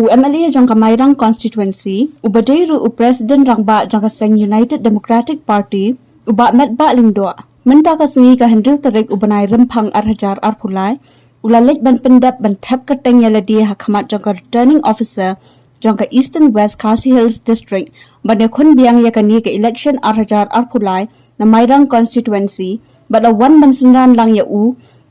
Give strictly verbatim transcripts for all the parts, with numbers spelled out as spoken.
U M L A jong ka Mairang Constituency, u ba dei ruh u President Rangbah jong ka seng United Democratic Party, u Bah Metbah Lyngdoh, mynta ka sngi ka hynriew tarik u bnai Rymphang ar hajar arphew lai, u la leit ban pyndep ban thep kyrteng ïa lade ha khmat jong ka Returning Officer jong ka Eastern West Khasi Hills District, ban ïakhun biang ïa kane ka election ar hajar arphew lai na Mairang Constituency, bad la wan ban synran lang ïa u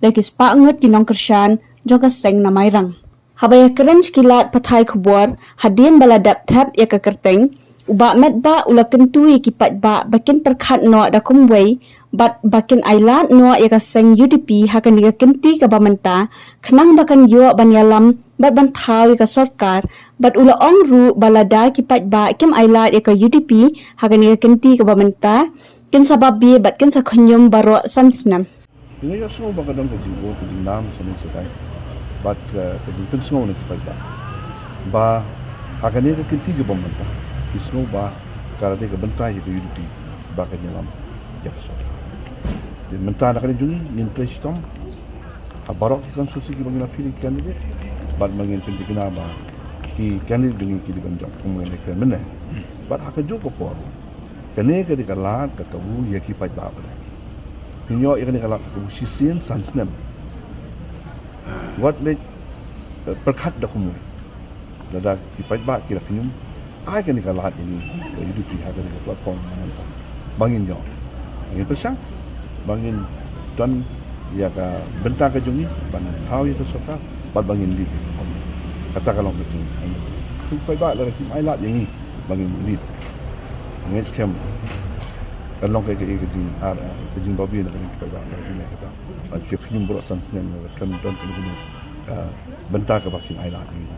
da ki spah ngut ki nongkyrshan jong ka seng na Mairang. Haba ïakren sha ki lad pathai khubor hadien ba la dep thep ïa ka kyrteng, u Bah Metbah u la kyntu ïa ki paidbah ba kin pyrkhat noh da kumwei, bad ba kin ailad noh ïa ka seng U D P ha kane ka kynti kaba mynta, khnang ba kan ïoh ban ïalam bad ban thaw ïa ka sorkar, bad u la ong ruh ba lada ki paidbah kim ailad ïa ka U D P ha kane ka kynti kaba mynta, kin sa babie bad kin sa khñium baroh san snem. Nga ïohsngew ba ka don ka jingkyrkhu, ka jingnam sha ngi shatai, bad ka, ka jingpynsngew na ki paidbah ba ha kane ka kynti kaba mynta ki sngew ba ka la dei ka bynta ïa ka U D P ba kan ïalam ïa ka sorkar. Te mynta na kane jong ngi ngin trei shitom ha baroh ki constituency kiba ngin appeal ïa ki candidate, bad ma ngin pyntikna ba ki candidate ba ngi ki dei ban jop kum ngi la kren mynne. Bad ha kajuh ka por kane ka dei ka lad ka kabu ïa ki paidbah ba dei. Ngin ïoh ïa kane ka lad ka kabu shisien san snem. Wat leit, eh, pyrkhat da kumwei. Lada ki paidbah ki la khñium, ai kane ka lad ïa ngi ka U D P ha kane ka platform ba ngin ïoh. Ngin pyrshang ba ngin don ïa ka bynta ka jong ngi ban thaw ïa ka sorkar bad ba ngin lead. Kata ka long ka jing. Ki paidbah lada kim ailad ïa ngi ba ngin lead, ngin skhem kan long ka, ka, ka jing ar, ka jingbabie na ka jingpaidbah ka jingkata. Ban shu khñium baroh san snem, kan don ka, ka bynta kaba kin ailad ïa ngi.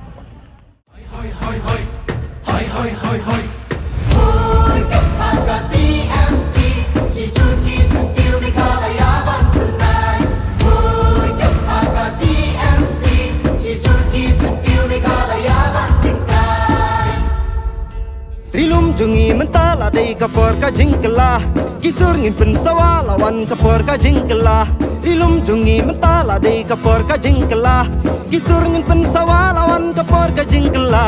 Ri lum jong ngi mynta la dei ka por ka jingkylla. Ki sur ngin pynsawa la wan ka por ka jingkylla. Ri lum jong ngi mynta la dei ka por ka jingkylla. Ki sur ngin pynsawa la wan ka por ka jingkylla.